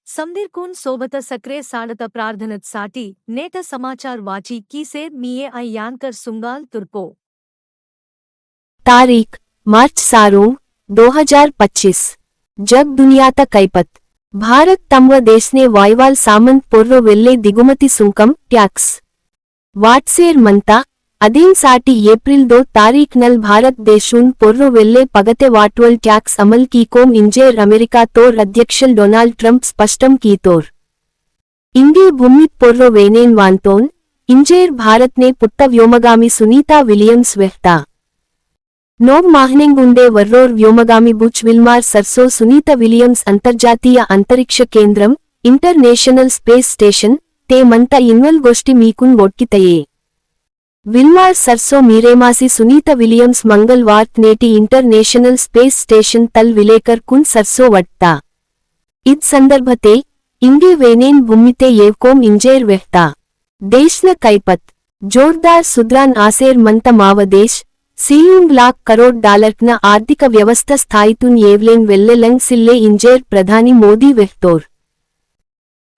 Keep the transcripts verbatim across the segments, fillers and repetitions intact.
समदीरकुन सोबत सक्रे साड़त प्रार्थनत साटी, नेट समाचार वाची कीसेर मीये अ यांकर सुंगाल तुर्पो। तारीख, मार्च सारू, दो हजार पच्चीस। जग दुनियात कैपत। भारत तम्व देशने वायवाल सामंत पोर्रो वेल्ले दिगुमति सुंकम, tax। वाटसेर मंता, अदेन साटी एप्रिल दो तारीख नल भारत देशुन पोर्रो वेल्ले पगते वाटवल tax अमल कीकोम इंजेर अमेरिका तोर अध्यक्षल डोनाल्ड ट्रंप स्पष्टम कीतोर। इंगे भूमित पोर्रो वेनेन वान्तोन, इंजेर भारत ने पुट्ट व्योमगामी सुनीता विलियम्स वेहता। नोग माहनेंग उंडे वर्रोर व्योमगामी बुच विल्मार सरसो सुनीता विलियम्स अंतर्जातीय अंतरिक्ष केंद्रम, International Space Station, ते मंता इन्वल गोष्टी मीकुन वोटकितये। विल्मार सरसो मीरेमासी सुनीता विलियम्स मंगलवार्त नेटी International Space Station तल विलेकर कुन सरसो वट्टा। इद संदर्भते, इंगे वेनेन भूमिते येवकोम इंजेर वेहता। देश न कैपत। जोरदार सुद्रान आसेर मंत माव देश, सीयूंग लाख करोड़ डॉलर न आर्थिक व्यवस्था स्थायितुन येवलेन वेल्ले लंग सिल्ले इंजेर प्रधानी मोदी वेहतोर।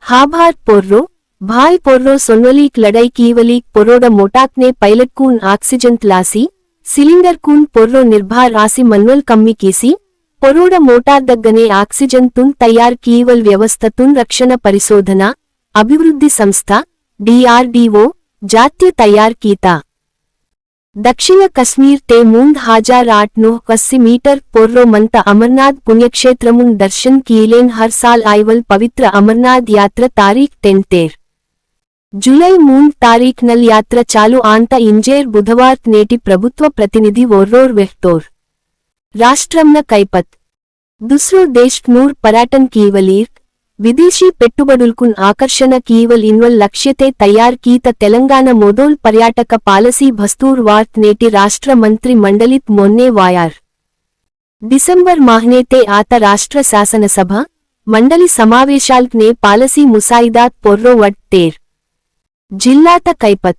हाभार पोर्रो, भाई पोर्रो सोनवलीक लड़ाई कीवलीक पोरोड मोटाक ने pilot कून oxygen तलासी, cylinder कून पोर्रो निर्भार आसी मनवल कम्मी कीसी, पोरोड मोटार दग्गने oxygen तुन तैयार कीवल व्यवस्था तुन रक्षण परिशोधना, अभिवृद्धि संस्था, D R D O, जात्य तैयार कीता। दक्षिण कश्मीर ते मूंद हजार आठ नूह अस्सी मीटर पोर्रो मंत अमरनाथ पुण्यक्षेत्रमुन दर्शन कीलेन हर साल आइवल पवित्र अमरनाथ यात्रा तारीख तेंतेर। जुलाई मूंद तारीख नल यात्रा चालू आंत इंजेर बुधवार नेटी प्रभुत्व प्रतिनिधि वोर्रोर वेहतोर। राष्ट्रम न कैपत। दूसरो देश नूर पर्यटन कीवलीर, विदेशी पेट्टुबडुलकुन आकर्षण कीवल इन्वल लक्ष्यते तैयार कीत तेलंगाना मोदोल पर्यटक पालसी भस्तूर वार्त नेटी राष्ट्र मंत्री मंडलित मोन्ने वायार। डिसेंबर माहनेते आत राष्ट्र शासनसभा, मंडली समावेशाल्क ने पालसी मुसाइदात पोर्रो वडतेर। जिल्लात कैपत।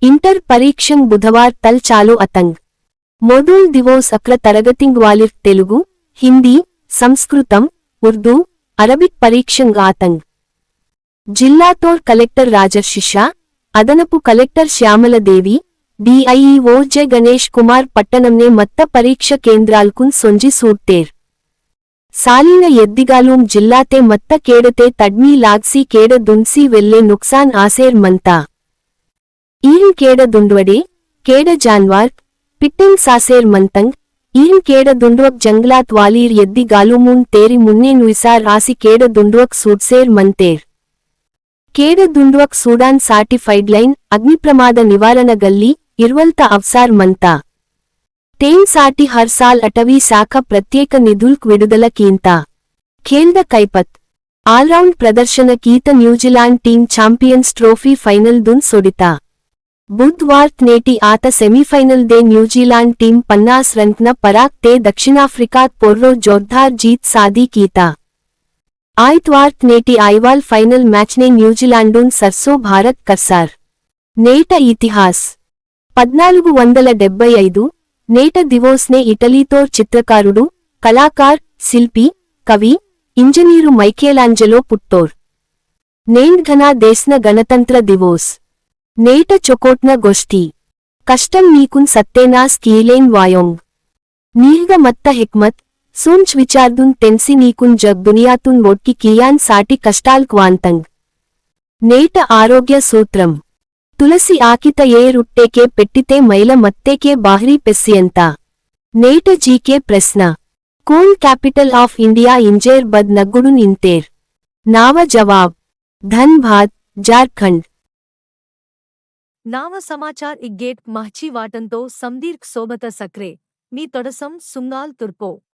इंटर परीक्षंग बुधवार तल चालू अतंग। मोदूल दिवोस अक्र तरगतिंग वालिर तेलुगु, हिंदी, संस्कृतम, उर्दू, अरबिक परीक्षंग आतंग। जिल्ला तोर कलेक्टर राजर्षि शा, अदनपु collector Shyamala Devi, D I E O J Ganesh Kumar पट्टणमने मत्त परीक्षा केंद्रालकुन सोंजि सूडतेर। सालीन यद्दिगालूम जिल्लाते मत्त केडते तड्मी लागसी केड दुंडसी वेल्ले नुकसान आसेर मंता। ईरिन केड दुंडवडे, केड जानवार, पिट्टेन सासेर मंतंग, ईरिन केड दुंडवक जंगलात वालीर यद्दिगालूमुन तेरी मुन्ने नुइसार आसी केड दुंडवक सूडसेर मंतेर। केड दुंडवक सूडान साटी fire line, अग्नि प्रमाद निवारण गल्ली, इर्वलता अवसार मंता। तेन साटी हर साल अटवी शाखा प्रत्येक निधुल्क विडुदल कींता। खेल द कैपत। All-round प्रदर्शन कीत New Zealand team Champions Trophy final दुन सोडिता। बुधवार्त नेटी आत semifinal दे न्यूजीलैंड team पन्नास रन न पराक ते दक्षिणाफ्रिकात पोर्रो जोरदार जीत सादी कीता। आयतवार्त नेटी आइवाल final match ने न्यूजीलैंडुन सरसो भारत करसार। नेट इतिहास। पद्नालुगु वंदल डेब्बै ऐदु, नेट दिवोस ने इटलीतोर चित्रकारुडु, कलाकार, शिल्पी, कवि, इंजनीरु माइकेलांजेलो पुट्टोर। नेंड घना देशना गणतंत्र दिवोस। नेट चोकोटना गोष्ठी। कष्टम नीकुन सत्तेनास कीलेन वायोंग। नीलग मत्त हिकमत, सोंच विचारदुन तेंसी नीकुन जग दुनियातुन वोटकी कियान साटी कष्टाल क्वांतंग। नेट आरोग्य सूत्रम। तुलसी आकित ये रुट्टे के पेट्टिते मैल मत्ते के बाहरी पेसियंता। नेट जी के प्रश्न। कौन capital of India इंजेर बद नगुडुन इंतेर? नाव जवाब। धनबाद, झारखंड। नाव समाचार इग्गेट महची वाटंतो समदीर्क सोबत सक्रे, मी तोडसम सुंगाल तुर्पो।